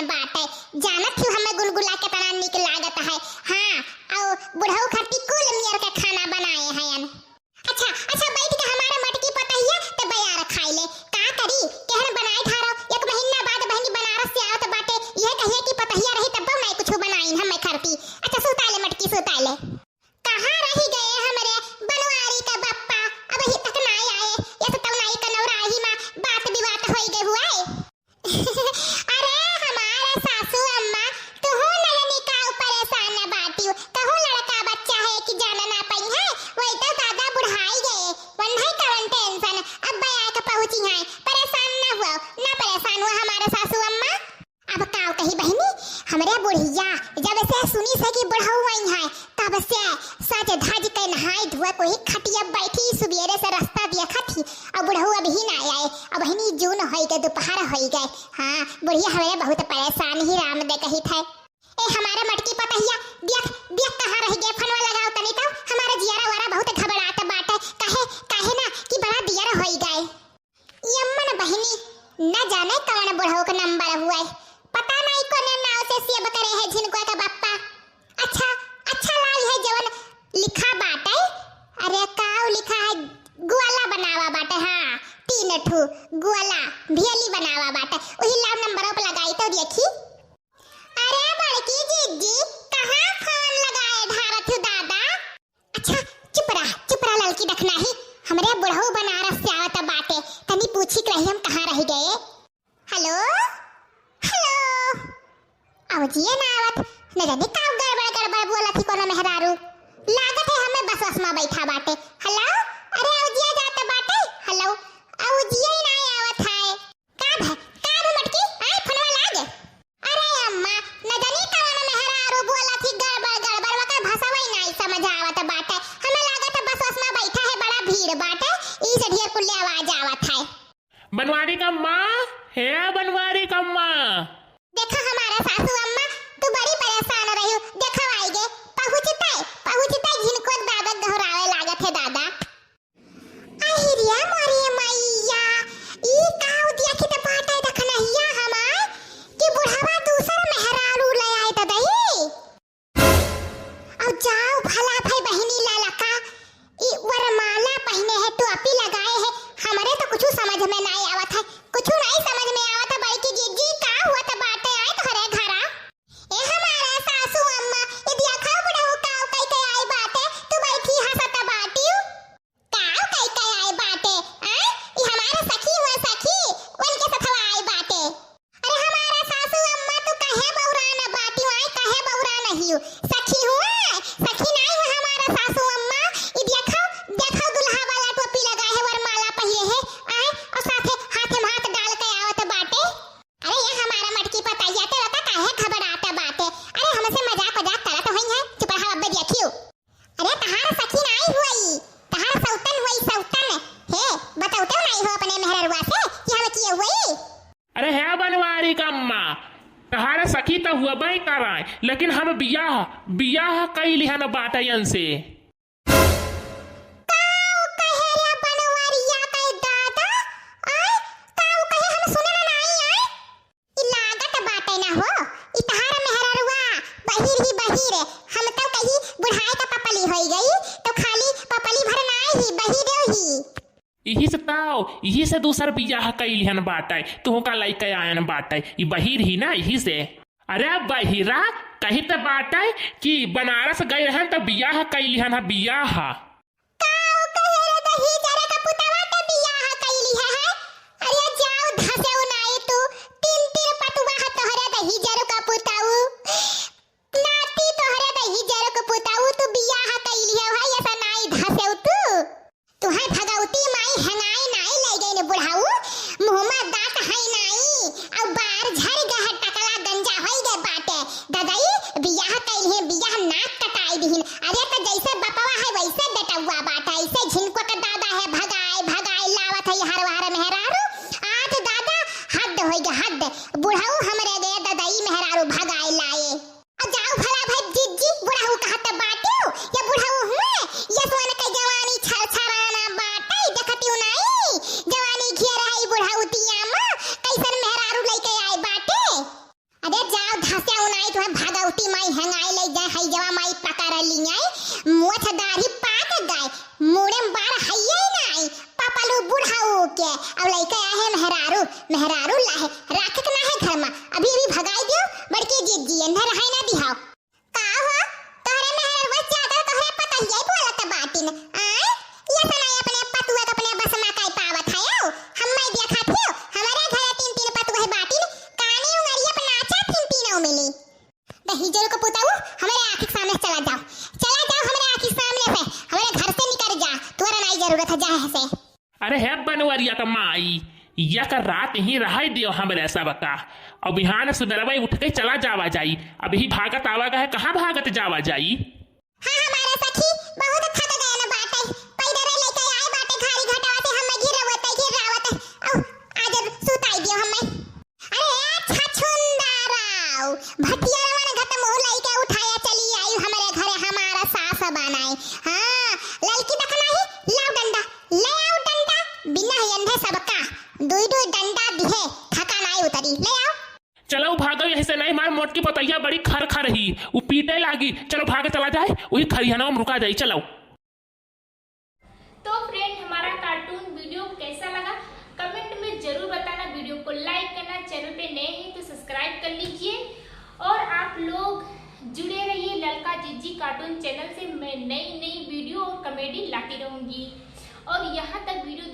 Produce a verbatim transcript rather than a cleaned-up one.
बाटे। जानत ही हमें गुलगुला केतना नीक लागत है। हाँ, अउ बुढ़ऊ खातिर कुल मियर के खाना बनाए हयन। अच्छा, अच्छा, बैठ के हमारे मटकी पतहिया त बयार खाई ले। का करी, केहन बनाए ठारो, एक महीना बाद बहिनी बनारस से आवत बाटे, यह कहिए कि पतहिया रही तब नहीं कुछ बनाइन हमें खरती। अच्छा, सुता ले मटकी, सुता ले। कहाँ रहि गए हमरे बनवारी का बप्पा, अबही तक नाई आए। ये तो तौनाई कनौरा ही मा बात विवाद होई गए हुआ है। अरे हमारा सासू अम्मा, तुहू नयनी का परेशान न बाटियो, कहूँ लड़का बच्चा है कि जान ना पइहैं, वही तो दादा बुढ़ाई गए, वन्है कवन tension, अब आके पहुँची हैं, परेशान ना हुआ, ना परेशान हुआ हमारा सासू अम्मा। अब काव कही बहिनी, हमरे बुढ़िया जब से सुनी से कि बुढ़ऊ आई है, तब से सज धज के नहाई धोए कोही खटिया बैठी, सुबेरे से रास्ता देखत ही, अउ बुढ़ऊ अबही ना आए। अब बहिनी जून होई गए, दोपहर होई गए। हाँ, बुढ़िया हमरे बहुत परेशान ही राम दे कही थे। ए हमारे मटकी पतहिया, देख, देख कहाँ रहि गए, फोनवा लगाओ तनी तो, हमारे जियरा वरा बहुत घबरात बाटे, काहे, काहे ना कि बड़ा दियर होई गए। यम्मन बहिनी, न जाने कवन बुढ़ऊ के नंबर हुए, पता नहीं कोने नाव से save करे है झिनकुआ का बप्पा। अच्छा, अच्छा लाल है जवन लिखा बाटे। अरे काव लिखा है, ग्वाला बनावा बाटे, हाँ, तीन ठू ग्वाला भेली बनावा बाटे। वही लाव नंबरों पे लगाई तो देखी। अरे बड़की जिज्जी, कहाँ फोन लगाए ढारत हो दादा? अच्छा, चुप रह, चुप रह ललकी दखनाही। हमरे बुढ़ऊ बनारस से आवत बाटे, तनी पूछी के रही हम कहाँ रहि गए। हेलो, हेलो। अब जिए ना आवत, न जाने का गड़बड़ गड़बड़ बोलत ही कोनो मेहरारू। लागत है हमें बस वस मा बैठा बाटे। हेलो, अरे अब जिया जात बाटे। हेलो, अब जिए ही ना आवत है। का भे, का भे मटकी? आय फोनवा लाग। अरे अम्मा, न जानी कवन मेहरारू बोलत ही गड़बड़ गड़बड़, ओकर भसवई नाई समझ आवत बाटे। हमें लागत है बस वस मा बैठा है, बड़ा भीड़ बाटे, ई से ढेर कुल्ले आवाज आवत है। बनवारी का अम्मा, हे बनवारी का अम्मा। देखा हमारा सासू अम्मा, तू बड़ी परेशान रही, देखा आई गे, पहुँचते, पहुँचते जिनको दादा दोहरावे लागत है दादा। अहिरिया मोरे मैया, ई काव देखित बाटे दखनहिया हमार कि बुढ़वा दूसर मेहरारू ले आए ददई। अब जाओ भला भाई बहिनी लाला का, ई वरमाला पहिने है, टोपी लगाए है, हमरे तो कुछ समझ में नहीं आवत है, कुछ नहीं समझ में आवत है। बड़की जिज्जी का हुआ त बाटे आए तोहरे घरा? ए हमारा सासू अम्मा, ई देखा बुढ़ऊ काव कई के आई बाटे, तू बैठी हंसत बाटियो। काव कई के आई बाटे, आय? ई हमार सखी हुआ सखी, उनके सथवा आई बाटे। अरे हमारा सासू अम्मा तू काहे बौरान बाटी, आय? काहे बौरान हियो? सखी हुआ, सखी नाई हुआ हमारा सासू अम्मा। ई देखो, देखो दुल्हा वाला टोपी लगा है, वरमाला पहिरे है, आय? और साथे हाथे में हाथ डाल के आवत बाटे। अरे ये हमारा मटकी पतैया ते बता काहे घबरात बाटे? अरे हमसे मजाक वजाक करत होई है, चुप रहा अब्बे देखियो। अरे तहार सखी नाई हुई, तहार सौतन हुई, सौतन। हे, बतौते नाई हो अपने मेहररुआ से कि हम किए हुई? अरे हे बनवारी का अम्मा, तहार सखी त हुआ बई कराए, लेकिन हम बियाह, बियाह कई लिहन बाटे इनसे। काऊ कहे रे बनवरिया के दादा? आय, काऊ कहे हम सुने ना नाई आय? ई लागत बाटे ना हो, ई तहार मेहररुआ बहिर ही बहिर, हम तो कही बुढ़ाए का पपली होई गई, तो खाली पपली भर नाई ही, बहिर ही। इही से ताव, इही से दूसर बियाह कइलिहन बाटे, तुहका लइके आयन बाटे, ई बहिर ही ना, इही से। अरे बहिरा, कही त बाटे कि बनारस गए रहन त बियाह कइलिहन ह, बियाह। काऊ कहे रे दहिजर का पुतवा के बियाह कइली है, है? अरे जाओ धसेउ नाई तू, तीन तीन पटुआ है तोहरे दहिजर का पुतऊ। नाती तोहरे दहिजर का पुतऊ, तू बियाह कइली है, है ऐसा नाई धसेउ तू। तुहे भगवती माई हेंगाई नाई ले गई ने बुढ़ऊ, मुँह में दांत है नाई, अब बार झर गए है टकला गंजा होई गए बाटे। ददई बियाह कइली है, बियाह नाक कटाई दिहिन। अरे त जैसे बपवा है वैसे बेटउआ बाटे, ऐसे झिनको के दादा है, भगाए भगाए लावत है हर हर मेहरारू। आज दादा हद होई गए हद, बुढ़ऊ हमरे गए ददई मेहरारू भगाए लाए। आ जाओ भला भाई जिज्जी, बुढ़ऊ कहत बाटियो, ये बुढ़ऊ हुए, ये सोन के जवानी छरछराना बाटे, देखतियो नाई, जवानी घेर है बुढ़ऊ तिया मा, कैसन मेहरारू लइके आए बाटे। अरे बड़की जिज्जी, एन्हर रहै ना दिहाओ। का हो, तोहरे मेहररुआ ज्यादा तोहरे पतोहिया ही बोलत बाटिन। आय, ये सनाई अपने पतुआ के अपने बस मा काई पावत है हो? हम्मै देखत हियो, हमरे घरे तीन तीन पतुआ ही बाटिन, कानी उंगरिया पे नाचा तीन तीनों मिली। दहिजरू के पुतऊ, हमरे आँखी के सामने से चला जाओ, चला जाओ हमरे आँखी के सामने से, हमरे घर से निकल जा, तोहरा नाई जरूरत है जाए से। अरे हे बनवरिया के माई, यक रात ही रहै दियो हमरे सबका। अब बिहान सुबेरवै उठ के चला जावा जाई। अबही भागत आवा गए, कहाँ भागत जावा जाई? हाँ, हमारा सखी बहुत थक गए न बाटे। पैदल लेके आए बाटे घारी घटावा से, हम गिरावत, गिरावत। औ, आज सुताई दियो हमें। अरे, छछुंदराव, भटियरवन घट मुँह लइके उठाया चली आई हमरे घरे, हमारा सास बनाई। हाँ, ललकी देखना ही, लाओ डंडा, ले आओ डंडा, बिना ही अंधे सबका, दुई दुई डंडा दिहे, थका नाई उतरी, ले आओ। चलो भागो यहीं से, नहीं मार मोटकी पतैया बड़ी खर खर ही, उ पीटे लागी। चलो भागे चला जाए, वही खरिहनवा में रुका जाई, चलो। तो फ्रेंड, हमारा कार्टून वीडियो कैसा लगा कमेंट में जरूर बताना। वीडियो को लाइक करना, चैनल पे नए हैं तो सब्सक्राइब कर लीजिए और आप लोग जुड़े रहिए ललका जिज्जी कार्टून चैनल से। मैं नई नई वीडियो और कॉमेडी लाती रहूँगी। और यहाँ तक वीडियो